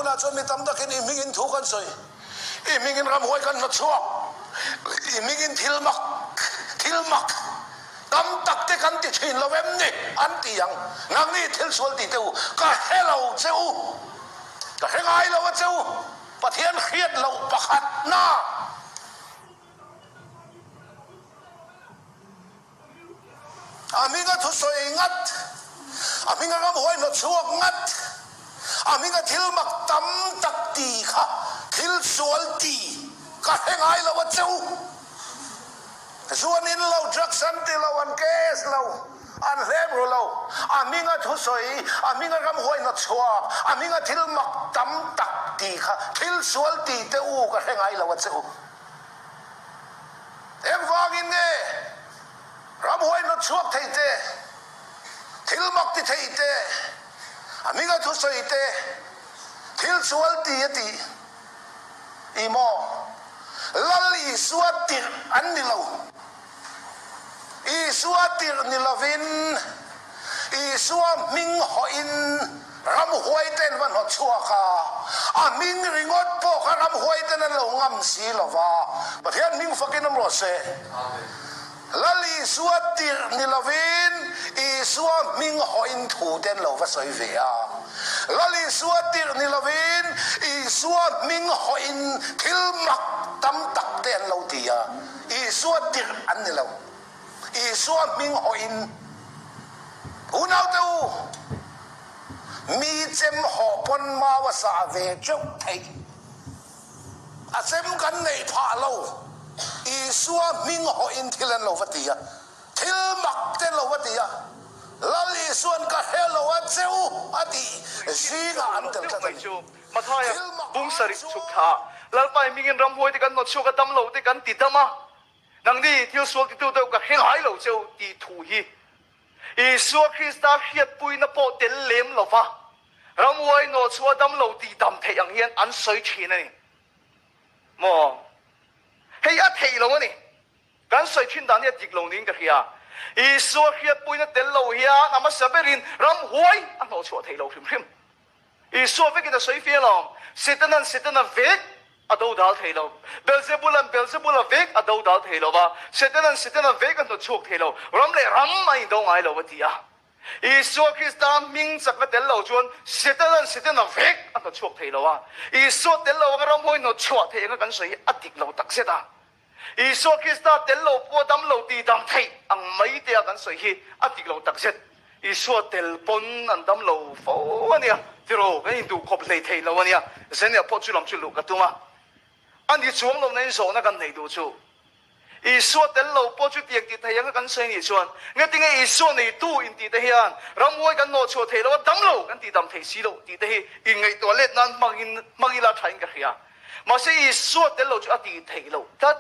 Tunah chuan mi tam takin i hmingin thu kan sawi, i hmingin ramhuai kan hnawtchhuak, i hmingin thil mak, thil mak tam tak te kan ti thin lo em ni? an ti ang. Nangni thil sual ti teh u, ka hre lo che u, ka hre ngai lo a che u, Pathian hriat loh pakhatna. A hminga thusawi ngat, a hminga ramhuai hnawtchhuak ngat, a hminga thil mak tam tak ti kha thil sual ti ka hre ngai lo a che u. Zuan in lo, drugs an ti lo, an case lo, an hlem ru lo. A hminga thusawi, a hminga ramhuai hnawtchhuak, a hminga thil mak tam tak ti kha thil sual ti teh u ka hre ngai lo a che u. Engvangin nge ramhuai hnawtchhuak thei te, thil mak ti thei te, a hminga thusawi te, thil sual ti a tih i maw? Lal Isua tirh an ni lo. Isua tirh ni lovin Isua hming hawhin ramhuai ten va hnawt chhuak a, a hming ringawt pawh kha ramhuai ten an lo ngam si lo va, Pathian hming fakin awm rawh se. Lal Isua tirh ni lovin Isua hming hawhin thu te an lo va sawi ve a. Lal Isua tirh ni lovin Isua hming hawhin thil mak tam tak te an lo ti a. Isua tirh an ni lo. Isua hming hawhin unaute u, mi chem hawh pawn mau a sah ve teuh theih. A chem kan neih phah lo. Isua hming hawhin thil an lo va ti a, thil mak te an lo va ti a, Lal Isua'n ka hre lo a che u a tih zingah an tel tlat a ni. Mathaia Thil mak bung ai sarih chuan. chhuk thla Lalpa i hmingin ramhuai te kan hnawt chhuak a, dam lo te kan ti dam a, nangni thil sual titu deuh ka hre ngai lo che u tih thu hi Isua Krista hriatpuina pawh tel lem lo va, ramhuai nawh chhuah dam lo tih dam theih ang hian an sawi thin a ni maw? Hei a theih lo a ni. Kan sawi thin dan hi a dik lo niin ka hria. Isua hriatpuina tel lo hian a hmasa berin ramhuai a hnawh chhuah theih lo hrim hrim. Isua vekin a sawi fiah lo. Setanan Setana vek a do dal thei lo. Belzebula'n Belzebula vek a do dal thei lo va, Setana'n Setana vek a hnawt chhuak thei lo. Ram leh ram a indo ngai lo a ti a. Isua Krista hming chakna tel lo chuan Setana'n Setana vek a hnawt chhuak thei lo a. Isua tel lo anga ramhawi hnawt chhuah theih anga kan sawi hi a dik lo takzet a. Isua Krista tel lo pawh dam lo tih dam theih ang mai te a kan sawi hi a dik lo takzet. Isua tel pawn an dam lo fo a nia, tiraw kan induh khawp hlei thei lo a nia. Zenia pawh chu lam chu luh ka tum a, a ni chuang lo nain zawhna kan neih duh chu. Isua tel lo pawh chu tiang ti thei anga kan sawi nih chuan ngatinge Isua neitu intih te hian ramhuai kan hnawhchhuah theih lo a, dam lo kan tih dam thei si lo tih te hi inngaihtuah let nan hmangin hmang ila thain ka hria. Mahse Isua tel lo chu a tih theih loh tlat.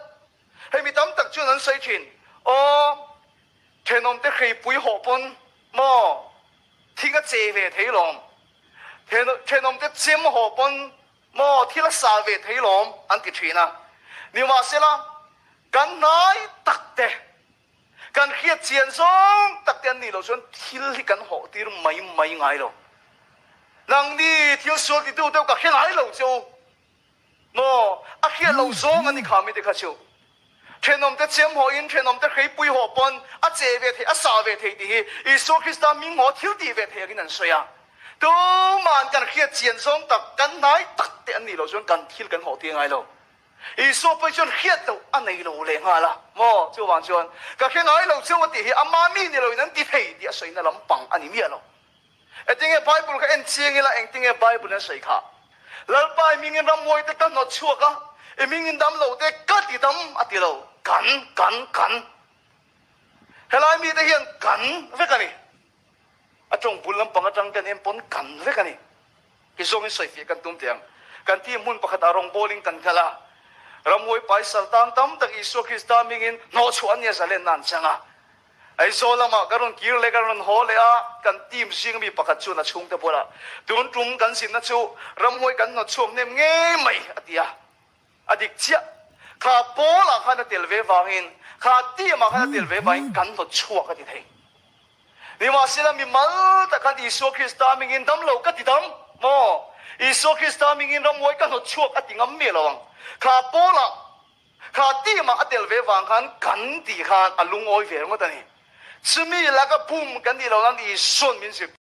Hei mi tam tak chuan an sawi thin, Aw, thenawmte hreipui hawh pawn maw thing a che ve thei lawm, thenawmte chem hawh pawn maw thil a sah ve thei lawm an ti thin a. Nimahsela, kan hnai tak te, kan hriat chian zawng tak te an nih loh chuan thil hi kan hawh tir mai mai ngai lo. Nangni thil sual titu deuh ka hre ngai lo che u maw? A hriat loh zawng an ni kha mite kha chu. Thenawmte chem hawhin, thenawmte hreipui hawh pawn a che ve thei, a sah ve thei tih hi Isua Krista hming haw thil tih ve thei angin an sawi a. Tuma'n kan hriat chian zawng tak, kan hnai tak te an nih loh chuan kan thil kan hawh tir ngai lo. Isua pawh chuan hriat loh a nei lo leh nghal a maw? Chuvang chuan ka hre ngai lo cheu a tih hi ama mi ni loin an ti thei tih a sawina lampang a ni miah lo. Engtinge Bible kha en chiang ila engtinge Bible in a sawi kha? Lalpa i hmingin ramhuai te ka hnawt chhuak a, i hmingin dam lo te ka ti dam a ti lo. Kan, kan, kan. Helai mite hian kan vek a ni. A tawng bul lampang atang kan en pawn kan vek a ni. Ti zawngin sawifiah kan tum teh ang. Kan team hmun pakhatah rawngbawlin kan kal a. Ramhuai paisal tang tam tak Isua Krista hmingin hnawhchhuah an nia zalenna an chang a. Aizawl lamah ka rawn kir leh ka rawn haw leh a, kan team zing mi pakhat chuan a chhungte bulah, Tun tum kan zinna chu ramhuai kan hnawtchhuak hnem ngei mai, a ti a. A dik chiah. Kha pawlah khan a tel ve vangin, kha team ah khan a tel ve vangin kan hnawtchhuak a ti thei. Nimahsela mi mal tak khan Isua Krista hmingin dam lo ka ti dam maw? Isua Krista hmingin ramhuai ka hnawt chhuak a ti ngam miah lo ang. Kha Paula kha team ah a tel ve vang khan kan tih khan a lungawi ve ringawt a ni. Chumi laka bum kan nih loh nan Isua'n min zirtir.